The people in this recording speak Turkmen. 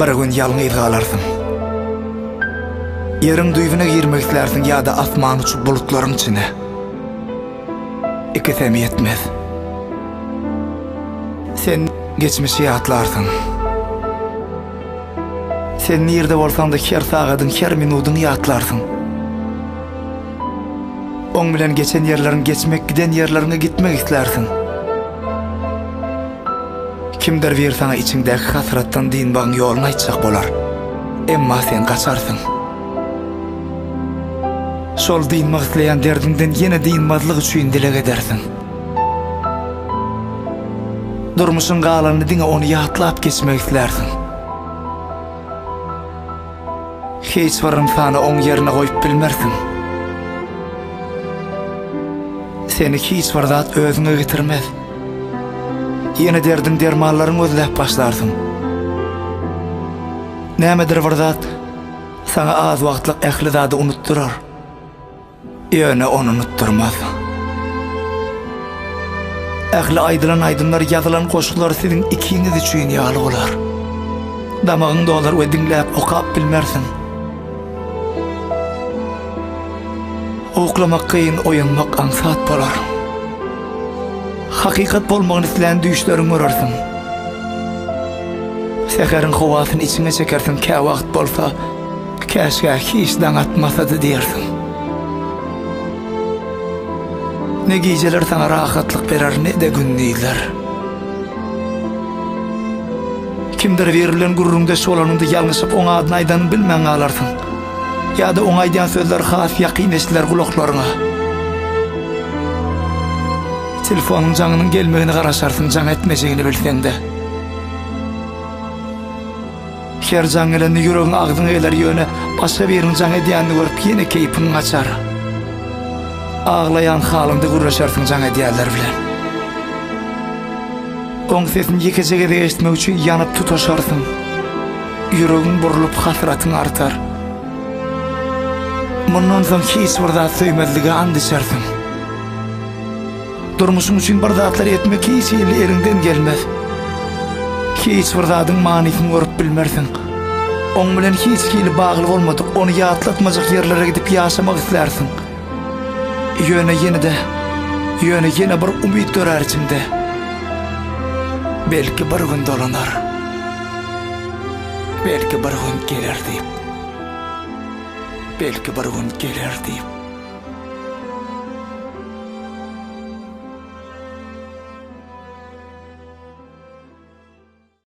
Bir gün ýalňyz galarsyň. Ýeriň düýbüne girmek islärsiň ýa-da asman uçup bulutlaryň içine. Ikisem ýetmez. Sen geçmişi ýatlarsyň. Sen nirde bolsaň-da her sagadyň, her minudyň ýatlarsyň. Oň bilen geçen ýerleriň geçmek giden ýerleriňe gitmek islärsiň. Kimdir biri saňa içiňdäki hasratdan dynmagyň ýoluny aýtjak bolar. Emma sen gaçarsyň. Şol dynmak isleýän derdiňden ýene dynmazlyk üçin dileg edersiň. Durmuşyň galanyny diňe ony ýatlap geçmek islärsiň. Hiç bir ynsany oň ýerine goýup bilmersiň. Seni hiç bir zat özüňe getirmez. Ýene derdiň dermanlaryň gözläp başlarsyň. Nämedir bir zat saňa az wagtlyk ähli zady unutdyrar. Ýöne ony unutdyrmaz. Ähli aýdylan aýdymlar, ýazylan goşgular siziň ikiňiz üçin ýaly bolar. Damagyň dolar we diňläp, okap bilmersiň. Uklamak kyn, oýanmak aňsat bolar. Hakykat bolmagyny islän düýşleriňi görersiň. Säheriň howasyny içiňe çekersiň, käwagt bolsa Käşgä hiç daň atmasady diýersiň. Ne gijeler saňa rahatlyk berer, ne-de gündizler. Kimdir biri bilen gürrüňdeş bolanyňda ýalňyşyp oň adyny aýdanyňy bilmän galarsyň. Ýa-da oň aýdýan sözleri has ýakyn eşidiler gulaklaryňa. Telefonyň jaňynyň gelmegine garaşarsyň jaň etmejegini bilseň-de. Her jaň gelende ýüregiň agzyňa geler ýöne başga biriniň jaň edýänini görüp ýene keýpiň gaçar. Aglaýan halyňda gürleşersiň jaň edýänler bilen. Oň sesini ýekeje gezek eşitmek üçin ýanyp tutaşarsyň. Ýüregiň burulyp hasratyň artar. Mundan soň hiç bir zat söýmezlige ant içersiň. Durmuşyň üçin bir zatlar etmek hiç hili eliňden gelmez. Hiç bir zadyň manysyny görüp bilmersiň. Oň bilen hiç hili bagly bolmadyk, ony ýatlatmajak ýerlere gidip ýaşamak islärsiň. Ýöne ýene-de, ýöne ýene bir umyt dörär içiňde. Belki bir gün dolanar. Belki bir gün geler diýip. Belki bir gün geler diýip.